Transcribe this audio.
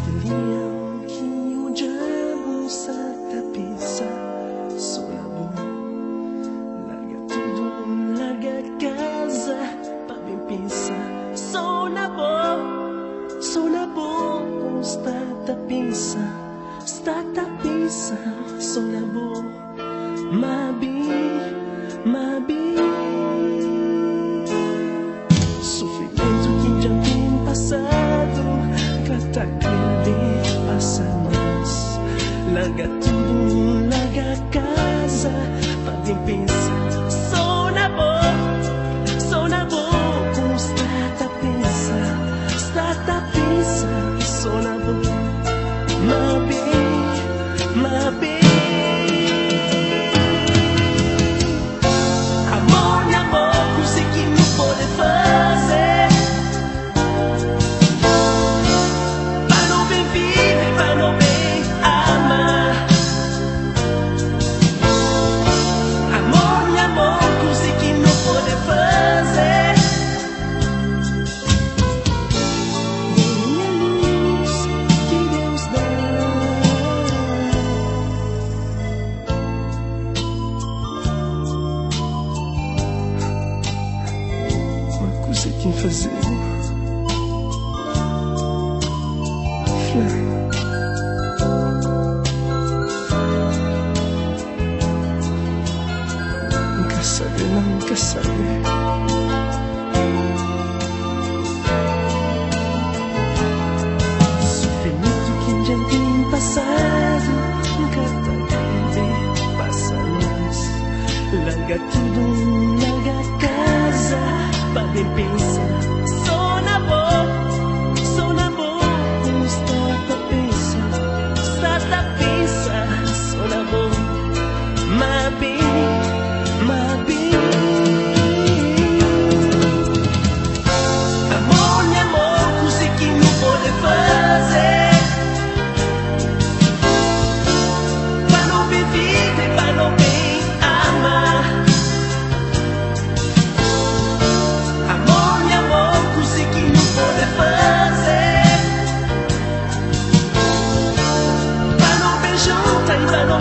Kel ki odja-bu sa ta pensa so na bo. Larga tudu, larga kaza pa ben pensa so na bo. So na bo sta ta pensa, sta ta pensa so na bo. Ma ben, ma ben. Sufrimentu ki dja ten pasadu ka ta krê pasa más. Larga tudu, larga kaza pa ben pensa so na bo. So na bo ku sta ta pensa, sta ta pensa so na bo. Ma ben, ma ben. Amor nha amor, kuzê ki nu pode faze pa nu ben vive, pa nu ben ama? Amor nha amor, kuzê ki nu pode faze? Bo é nha lus ki Deus da. Ma kuzê ki N faze-bu? Fla. N ka sabe, não, N ka sabe. Sufrimentu ki dja N ten pasadu N ka ta krê pasa más. Larga tudu, larga kaza pa ben pensa so na bo. So na bo ku sta ta pensa, sta ta pensa so na bo. Ma ben, ma ben. Amor nha amor, kuzê ki nu pode faze pa nu ben vive, pa nu ben ama? Amor nha amor, kuzê ki nu pode faze pa nu ben junta i pa nu